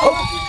Oh,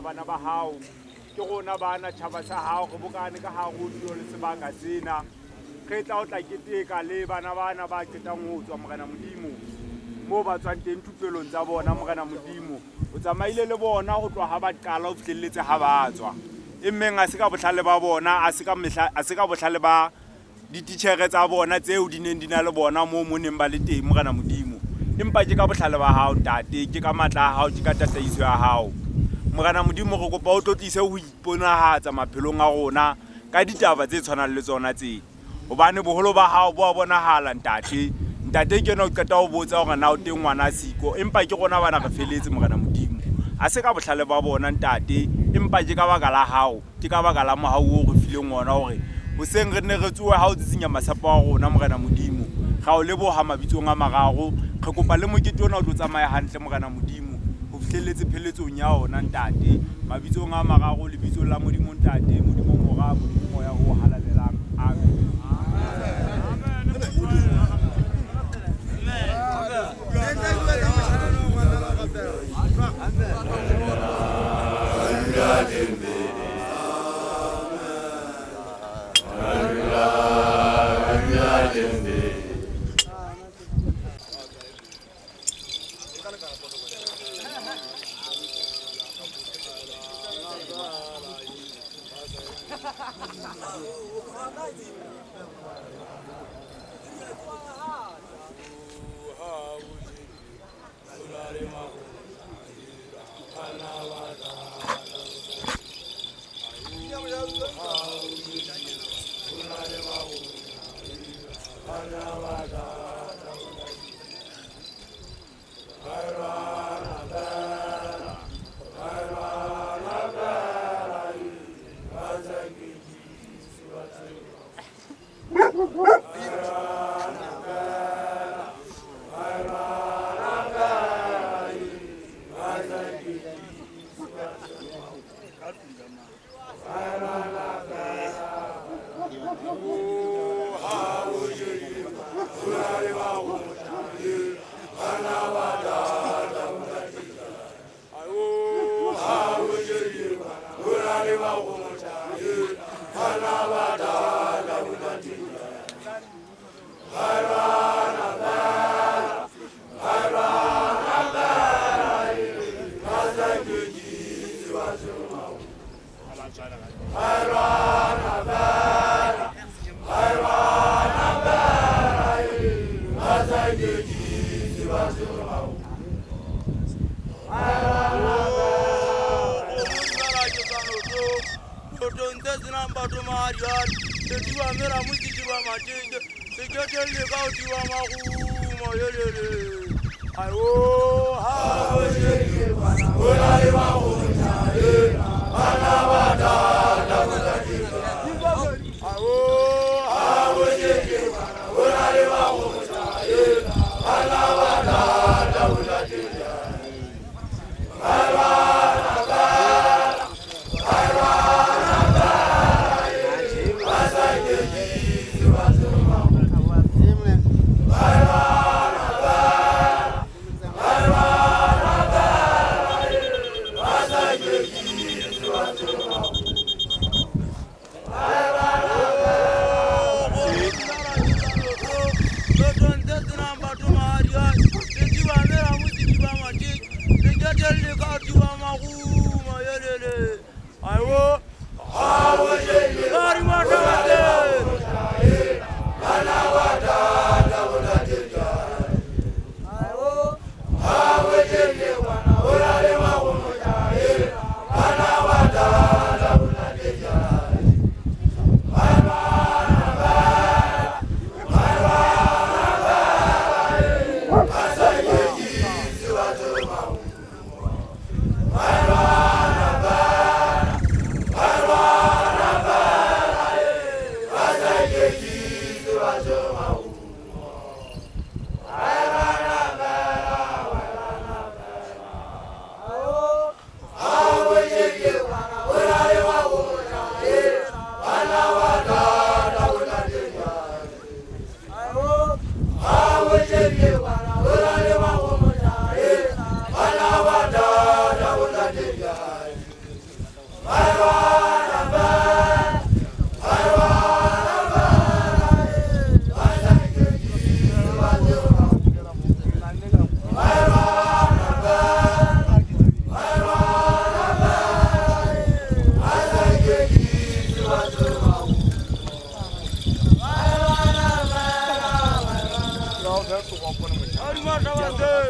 Bana ba hao ke rona bana tjhaba sa hao re bokane ka hare ho tulo le sebaka sena re tla o tla keteka le bana bana ba qetang ho tswa Morena Modimo moo ba tswang teng thupelong tsa bona Morena Modimo o tsamaile le bona ho tloha ha ba qala ho fihlelletse ha ba tswa emmeng a se ka bohlale ba bona a se ka mehla a se ka bohlale ba dititjhere tsa bona tseo di neng di na le bona moo mo neng ba le teng Morena Modimo empa ke ka bohlale ba hao ntate ke ka matla a hao ke ka tataiso ya hao Morena Modimo re kopa o tlotlise ho iponahatsa maphelong a rona ka ditaba tse tshwanang le tsona tse hobane boholo ba hao bo a bonahala ntate ntate ke yena o qeta ho botsa hore na o teng ngwana siko empa ke rona bana re feletse Morena Modimo a se ka bohlale ba bona ntate empa ke ka baka la hao ke ka baka la mohau o re fileng ona hore hoseng re ne re tsohe ha o tsitsinya masapo a rona Morena Modimo ra o leboha mabitsong a mararo re kopa le mokete ona o tlo tsamaya hantle Morena Modimo ho fihlelletse pheletsong ya ona ntate mabitsong a mararo lebitsong la Modimo ntate Modimo Mora Modimo Moya o halalelang amen. Amen. Hadi.